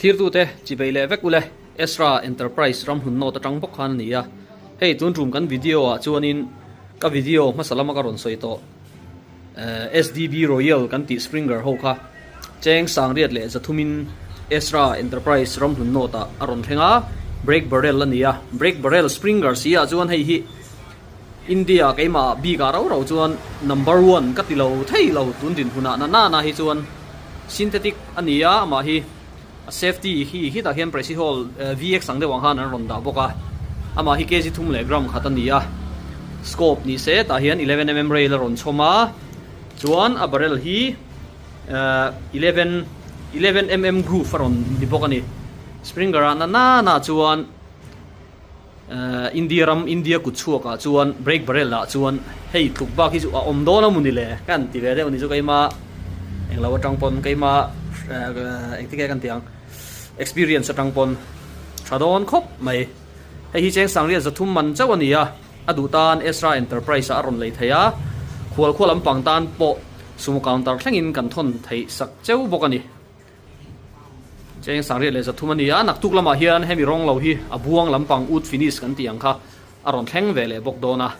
Thlirtute chibei leh vek ule Ezra Enterprise ramhlun note atang bawk khan a ni a. Hei tun tum kan video ah chuanin ka video hmasa lama ka rawn sawi tawh SDB Royal kan tih Springer ho kha cheng sangriat leh zathumin Ezra Enterprise ramhlun note ah a rawn thleng a, Break Barrel a ni a. Break Barrel Springer si ah chuan hei hi India keimah bikah rau rau chuan number one ka ti lo thei lo tun dinhmunah na na na hi chuan synthetic a ni a amah hi a safety hi hitah hian pressy hall VX ang deuh ang khan an rawn dah bawk a amah hi kg thum leh gram khat a ni a scope ni se tah hian 11mm rail a rawn chhawm a chuan a barrel hi 11 11mm groove a rawn ni bawk a ni springer ah na na na chuan. India ram India kut chhuak ah chuan break barrel ah chuan hei tluk bak hi chu a awm dawn a mawni le ka han ti ve deuh a ni chu keima englo atang pawn keima engtin nge kan tih ang experience atang pawn tha dawn khawp mai hei hi cheng sangriat zathum man chauh a ni a a duh tan Ezra Enterprise ah a rawn lei thei a khual khual lampang tan pawh sumo counter thlengin kan thawn theih sak cheu bawk a ni. Cheng sangriat leh 300 a ni a, naktuk lamah hian hemi rawng lo hi a buang lampang ut finish kan tih ang kha a rawn thleng ve leh bawk dawn a.